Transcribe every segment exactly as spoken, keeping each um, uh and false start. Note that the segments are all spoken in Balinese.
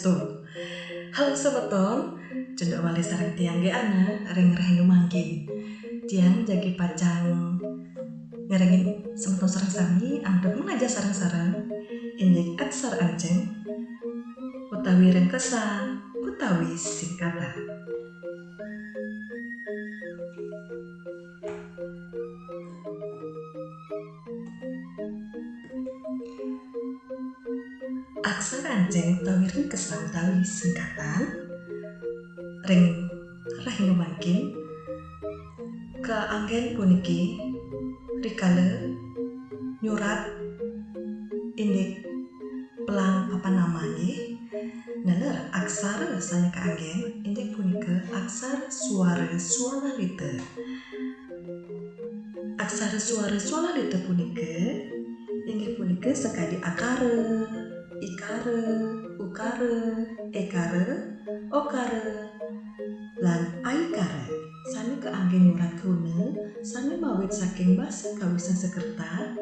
Tuh. Halo semeton, cunduk malih sareng tiang nggih Ana ring rahina mangkin. Tiang jagi pacang ngiring semeton sareng sami antuk malajah sareng-sareng indik aksara enceng utawi ringkesan utawi singkatan. Aksara enceng utawi ringkesan utawi singkatan ring rahina mangkin kaanggén puniki rikala nyurat indik pelang papan nama nggih. Naler aksara sané kaanggén inggih punika aksara swara swalalita. Aksara swara swalalita punika inggih punika sakadi akara, ikara, ukara, ekara, okara, lan aikara sané kaanggé nyurat kruna sané mawit saking basa kawi Sanskerta,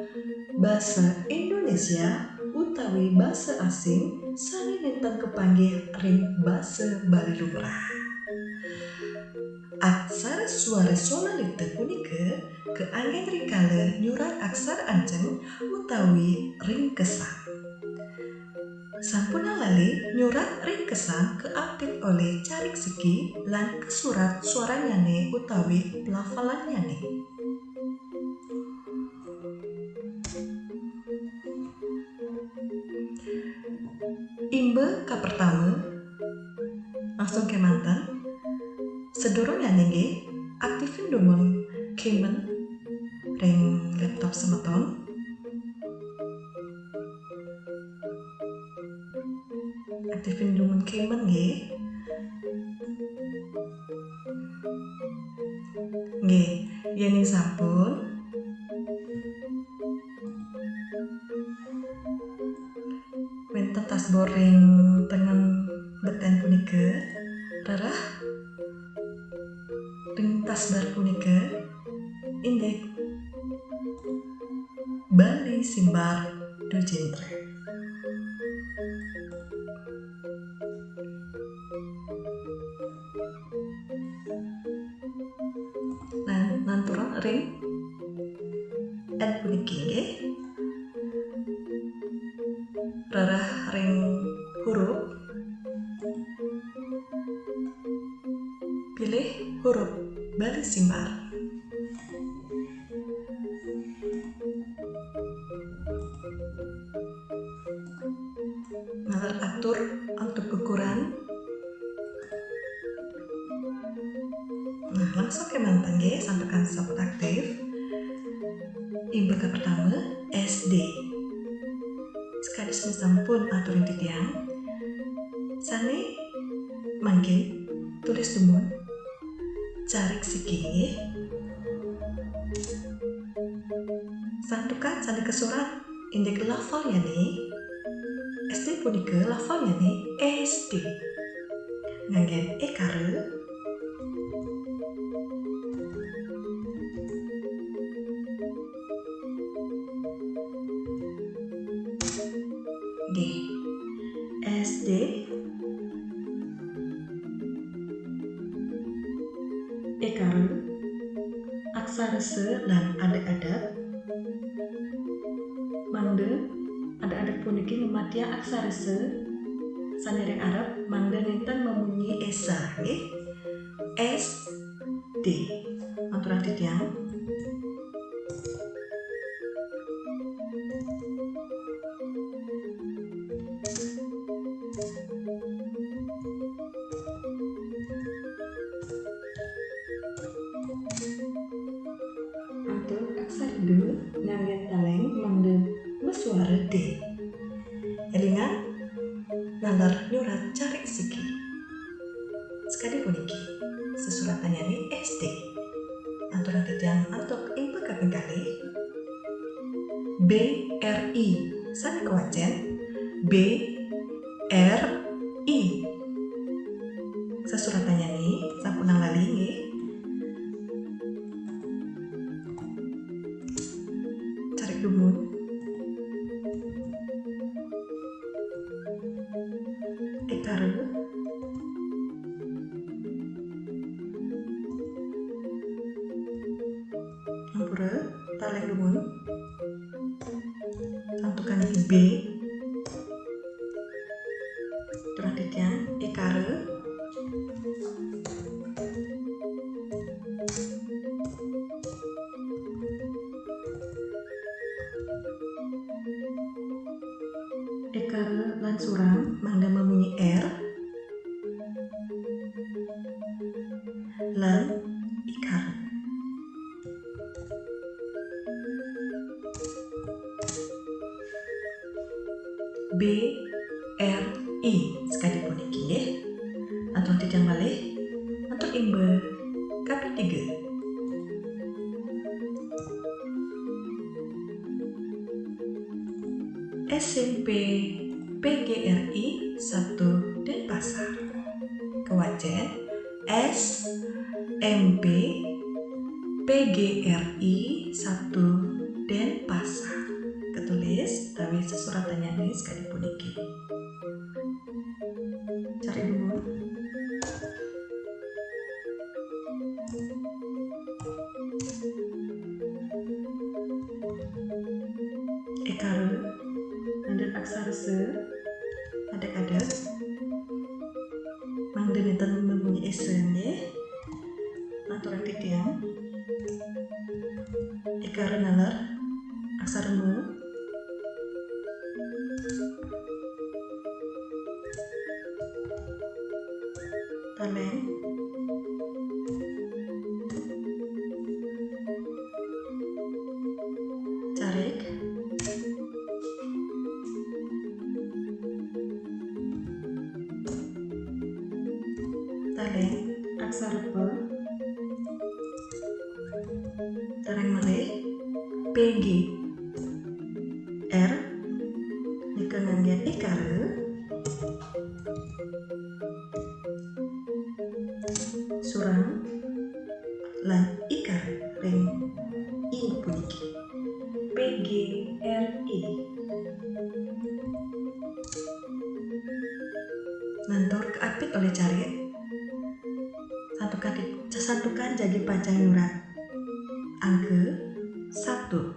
basa Indonesia utawi basa asing sané nénten kapanggih ring basa Bali lumrah. Aksara swara swalalita punika kaanggén rikala nyurat aksara enceng utawi ringkesan. Sampunang lali nyurat ringkesan kaaptit olih carik siki lan kasurat swaranyané utawi pelafalannyané. Imba kapertama, langsung kémanten. Sadurungnyané nggih, aktifin dumun Keyman ring laptop semeton. Aktifin dumun Keyman nggih. Nggih, yéning sampun, wénten taskbar ring tengen beten punika, rereh ring taskbar punika indik Bali Simbar Dujendra. Nah, lanturang ring N puniki nggih. Rereh ring huruf. Pilih huruf Bali Simbar. Naler atur antuk guguran. Nah, langsung kémanten nggih, santukan sampun aktif. Imba kapertama, S D. Sakadi sané sampun aturin titiang, sané mangkin tulis dumun carik siki nggih. Santukan sané kasurat indik lafalnyané, S D punika lafalnyané S D. Nganggén ékara. Nggih. S D. Ékara, aksara sa lan adeg-adeg. Mangda adeg-adeg puniki ngamatiang aksara sa sané ring arep, mangda nénten mamunyi esa, nggih. S D. Aturang titiang. Antuk aksara da nganggén taléng mangda masuara D. Élingang, naler nyurat carik siki. Sakadi puniki, sesuratannyané S D. Aturang titiang antuk imba kaping kalih. B R I. Sané kawacén B R I. Sesuratannyané sampunang lali nggih. Carik dumun. Ékara Ampura, talèng dumun. Santukan B. Turun titiang, ékara. Ékara lan surang mangda mamunyi R lan ikara. B R I sakadi puniki, nggih. Atur titiang malih, atur imba kaping tiga. S M P P G R I satu Denpasar. Kawacén S M P P G R I satu Denpasar. Katulis utawi sesuratannyané sakadi puniki. Cari dulu. Ékara, nandur aksara sa, adeg-adeg, mangda nénten mamunyi ésa, nggih. Aturang titiang. Ékara naler aksara ma. Talèng. Carik. Talèng aksara pa. Tareng malih, P G R nika nganggén ékara, surang lan ikara ring I puniki. P G R I. Lantur kaapit olih carik, santukan, santukan jagi pacang nyurat angka satu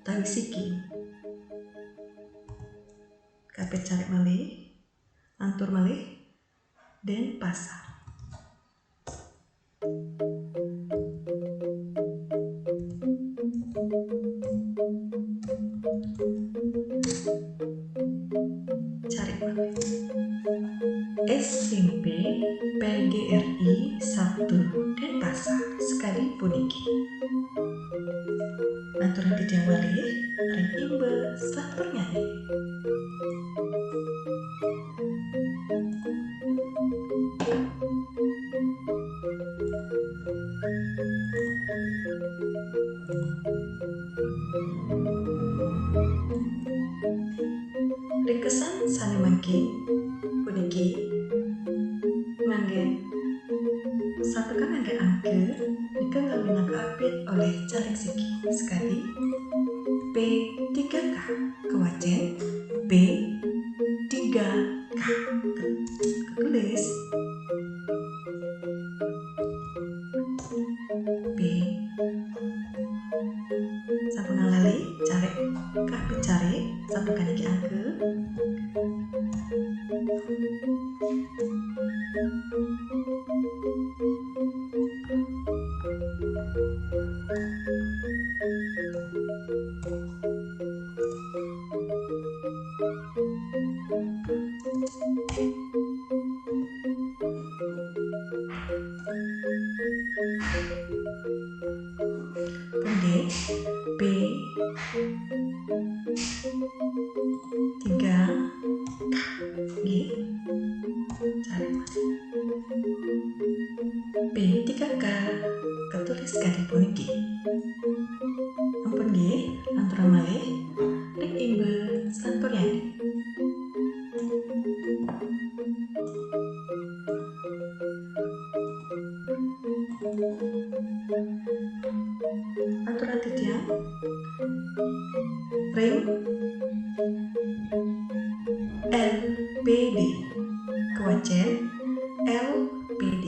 utawi siki. Kaapit carik malih, lantur malih, Denpasar. Carik malih. S M P P G R I satu Denpasar sakadi puniki. Aturang titiang malih ring imba salanturnyané. Ringkesan sané mangkin puniki nganggén santukan nganggén angka nika ngawinang kaapit olih carik siki sakadi P tiga K, kawacén P tiga K. Katulis P. Sampun lali carik, kaapit carik, santukan niki angka. Nggih, P tiga K. Nggih. Carik malih. P tiga K katulis kadi puniki. Ampun nggih, lanturang malih ring imba salanturnyané. Aturang titiang ring L P D. Wacén, L P D.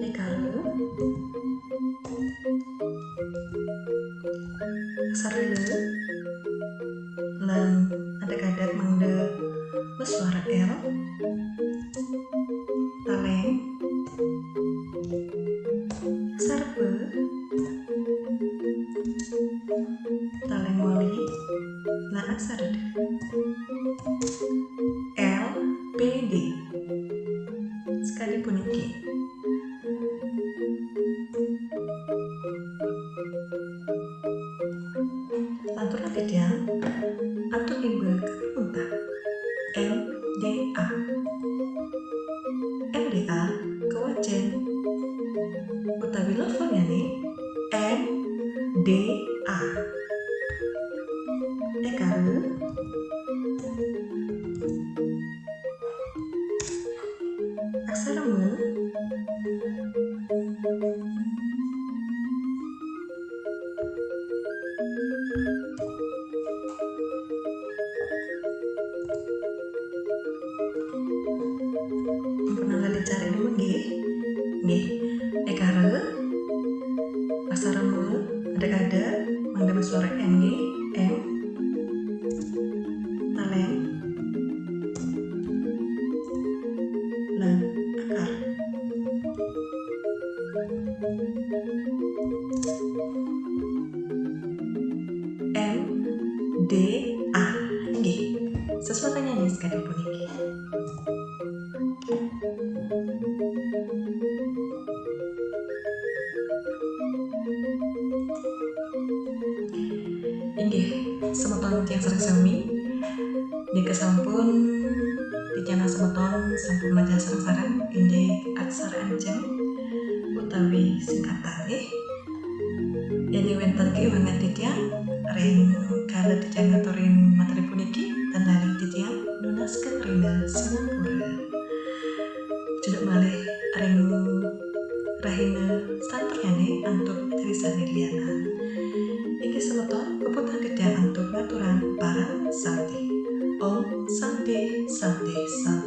Ékaré, aksara lé, lan adak-adak mangda masuara L. Taléng, aksara pé, taléng malih, lan aksara dé. L P D. Sakadi puniki. Lanturang titiang, antuk iba kapipuntan. M D A. M D A kawacén utawi lafalnyané M D A. Ékaré, aksara mén. Ampun lali cari dulu nggih. Nggih. Ékaré, aksara ma, adak-adak mangda masuara M nggih. M. Taléng. Lan akar. M D A. Inggih, sesuatannya nih sekadar puniki. Inggih, semeton tiang sareng sami, nika sampun titiang semeton sampun mlajah sareng-sareng indik aksara enceng utawi singkatan, nggih. Yén wénten kéwangan titiang ring kala titiang ngaturin materi puniki, tan lali titiang nunas keng rina sinampura. Cunduk malih ring rahina salanturnyané antuk materi sané lianan. Inggih semeton, puputang titiang antuk ngaturang parama santi. Om Santi, Santi, Santi.